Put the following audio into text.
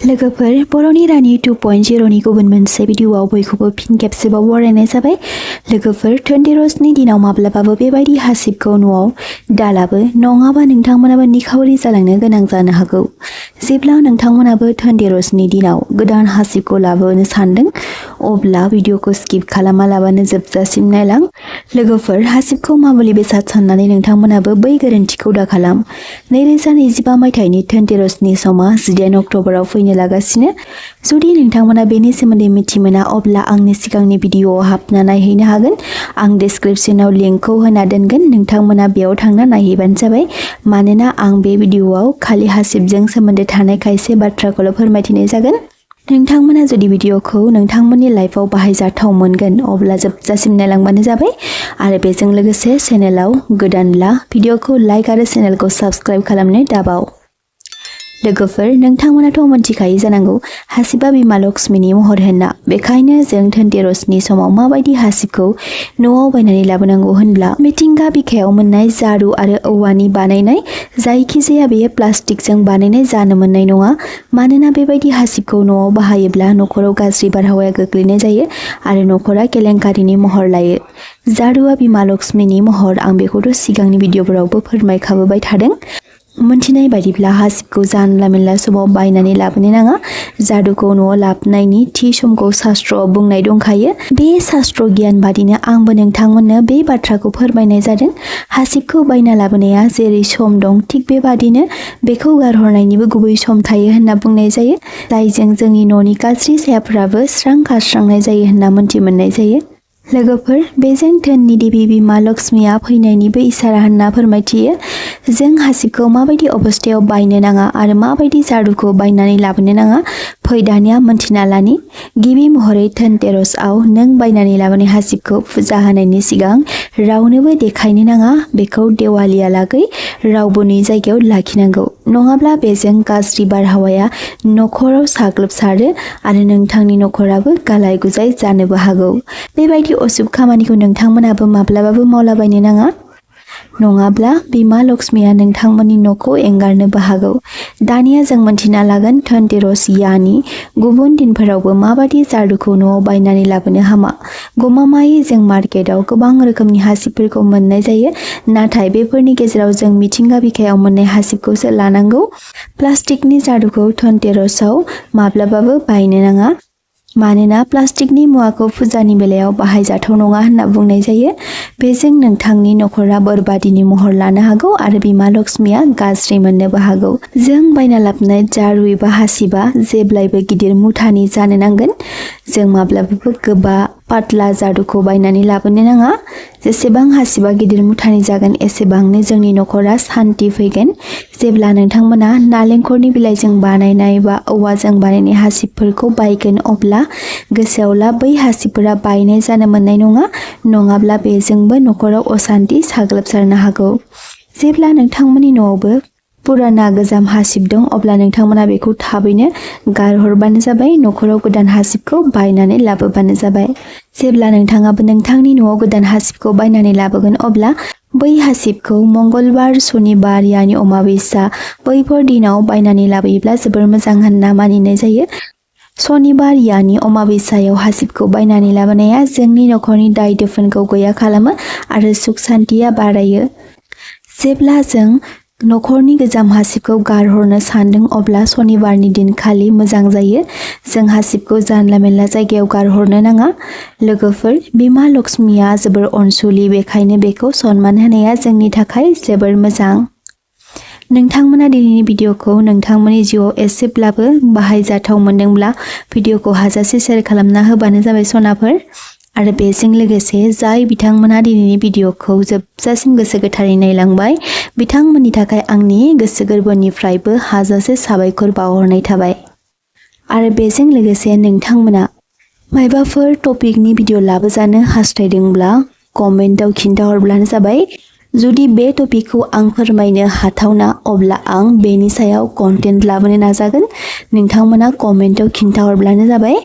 लोगोफोर बर'नि रानि 2.0 नि गुबुन मोनसे भिडिअआव बयखौबो फिन खेबसेबाव बरायनाय जाबाय। लोगोफोर धनतेरसनि दिनाव माब्लाबाबो बेबायदि हासिबखौ न'आव दालाबो नङाबा नोंथांमोनाबो निखावरि जालांनो गोनां जानो हागौ। जेब्ला नोंथांमोनाबो धनतेरसनि दिनाव गोदान हासिबखौ लाबोनो सानदों अब्ला भिडिअखौ स्किप खालामालाबानो जोबजासिम नायलां। लोगोफोर हासिबखौ मामुलि बेसाद साननानै नोंथांमोनाबो बै गोरोन्थिखौ दाखालाम। 2025 मायथाइनि धनतेरसनि समा 18 अक्ट'बराव फैनो लागासिनो। जुदि नोंथांमोना बेनि सोमोन्दै मिथिमोना अब्ला आंनि सिगांनि भिडिअआव हाबना नायहैनो हागोन। आं डिस्क्रिप्शनाव लिंकखौ होना दोनगोन, नोंथांमोना बेयाव थांना नायहैबानो जाबाय। मानोना आं बे भिडिअआव खालि हासिबजों सोमोन्दो थानाय खायसे बाथ्राखौल' फोरमायथिनाय जागोन। नोंथांमोना जुदि भिडिअखौ नोंथांमोननि लाइफआव बाहायजाथाव मोनगोन अब्ला जोबजासिम नायलांबानो जाबाय। आरो बेजों लोगोसे चेनेलाव गोदानब्ला भिडिअखौ लाइक आरो चेनेलखौ साबस्क्राइब खालामनो दाबाव। लोगोफोर नोंथांमोनाथ' मिथिखायो जानांगौ हासिबा बिमा लक्ष्मीनि महर होनना। बेखायनो जों धनतेरसनि समाव माबायदि हासिबखौ न'आव बायनानै लाबोनांगौ होनब्ला मिथिंगा बिखायाव मोननाय जारु आरो औवानि बानायनाय जायखिजाया बेयो प्लास्टिकजों बानायनाय जानो मोननाय नङा। मानोना बेबायदि हासिबखौ न'आव बाहायोब्ला न'खराव गाज्रि बारहावाया गोग्लैनाय जायो आरो न'खरा केलेंकारिनि महर लायो। जारुआ बिमा लक्ष्मीनि महर, आं बेखौथ' सिगांनि भिडिअफोरावबो फोरमायखाबोबाय थादों। मोनथिनाय बायदिब्ला हासिबखौ जानला मेनला समाव बायनानै लाबोनो नाङा। जादुखौ न'आव लाबोनायनि थि समखौ शास्त्रआव बुंनाय दंखायो। बे शास्त्र गियान बादिनो आंबो नोंथांमोननो बे बाथ्राखौ फोरमायनाय जादों। हासिबखौ बायना लाबोनाया जेरै सम दं थिग बेबादिनो बेखौ गारहरनायनिबो गुबै सम थायो होनना बुंनाय जायो। जायजों जोंनि न'नि गाज्रि सायाफोराबो स्रां खारस्रांनाय जायो होनना मोनथि मोननाय जायो। लोगोफोर बेजों धोननि देबि बिमा लक्ष्मीया फैनायनिबो इसारा होनना फोरमायथियो। जों हासिबखौ माबायदि अबस्थायाव बायनो नाङा आरो माबायदि जादुखौ बायनानै लाबोनो नाङा फै दानिया मोनथिना लानि। गिबि महरै धनतेरसआव नों बायनानै लाबोनाय हासिबखौ फुजा होनायनि सिगां रावनोबो देखायनो नाङा। बेखौ देवालियालागै रावबोनि जायगायाव लाखिनांगौ। नङाब्ला बेजों गाज्रि बारहावाया न'खराव साग्लोबसारो आरो नोंथांनि न'खराबो गालाय गुजाय जानोबो हागौ। बेबायदि अशुभ खामानिखौ नोंथांमोनाबो माब्लाबाबो मावलाबायनो नाङा। नङाब्ला बिमा लक्ष्मीया नोंथांमोननि न'खौ एंगारनोबो हागौ। दानिया जों मोनथिना लागोन धनतेरस यानि गुबुन दिनफोरावबो माबादि जादुखौ न'आव बायनानै लाबोनो हामा। गमामायै जों मार्केटआव गोबां रोखोमनि हासिबफोरखौ मोननाय जायो, नाथाय बेफोरनि गेजेराव जों मिथिंगा बिखायाव मोननाय हासिबखौसो लानांगौ। प्लास्टिकनि जादुखौ धनतेरसआव माब्लाबाबो बायनो नाङा। मानोना प्लास्टिकनि मुवाखौ फुजानि बेलायाव बाहायजाथाव नङा होनना बुंनाय जायो। बेजों नोंथांनि न'खरा बरबादिनि महर लानो हागौ आरो बिमा लक्ष्मीया गाज्रि मोननोबो हागौ। जों बायना लाबोनाय जारु एबा हासिबा जेब्लायबो गिदिर मुथानि जानो नांगोन। जों माब्लाबाबो गोबा पातला जादुखौ बायनानै लाबोनो नाङा। जेसेबां हासिबा गिदिर मुथानि जागोन एसेबांनो जोंनि न'खरा सान्ति फैगोन। जेब्ला नोंथांमोना नालेंखरनि बिलाइजों बानायनाय बा औवाजों बानायनाय हासिबफोरखौ बायगोन अब्ला गोसोआव ला बै हासिबफोरा बायनाय जानो मोननाय नङा। नङाब्ला बेजोंबो न'खराव असान्ति साग्लोबसारनो हागौ। जेब्ला नोंथांमोननि न'आवबो पुराना गोजाम हासिब दं अब्ला नोंथांमोना बेखौ थाबैनो गारहरबानो जाबाय। न'खराव गोदान हासिबखौ बायनानै लाबोबानो जाबाय। जेब्ला नोंथाङाबो नोंथांनि न'आव गोदान हासिबखौ बायनानै लाबोगोन अब्ला बै हासिबखौ मंगलबार, सनिबार यानि अमाबैसा बैफोर दिनाव बायनानै लाबोयोब्ला जोबोर मोजां होनना मानिनाय जायो। सनिबार यानि अमाबैसायाव हासिबखौ बायनानै लाबोनाया जोंनि न'खरनि दाय दोफोनखौ गैया खालामो आरो सुख सान्तिया बारायो। जेब्ला जों न'खरनि गोजाम हासिबखौ गारहरनो सानदों अब्ला सनिबारनि दिनखालि मोजां जायो। जों हासिबखौ जानला मेनला जायगायाव गारहरनो नाङा। लोगोफोर बिमा लक्ष्मीया जोबोर अनसुलि, बेखायनो बेखौ सनमान होनाया जोंनि थाखाय जोबोर मोजां। नोंथांमोना दिनैनि भिडिअखौ नोंथांमोननि जिउआव एसेब्लाबो बाहायजाथाव मोनदोंब्ला भिडिअखौ हाजासे शेयार खालामना होबानो जाबाय सनाफोर। आरो बेजों लोगोसे जाय बिथांमोना दिनैनि भिडिअखौ जोबजासिम गोसो गोथारै नायलांबाय बिथांमोननि थाखाय आंनि गोसो गोरबोनिफ्रायबो हाजासे साबायखर बावहरनाय थाबाय। आरो बेजों लोगोसे नोंथांमोना मायबाफोर टपिकनि भिडिअ लाबोजानो हास्थायदोंब्ला कमेन्टआव खिन्थाहरब्लानो जाबाय। जुदि बे टपिकखौ आं फोरमायनो हाथावना अब्ला आं बेनि सायाव कन्टेन्ट लाबोनो नाजागोन। नोंथांमोना कमेन्टआव खिन्थाहरब्लानो जाबाय।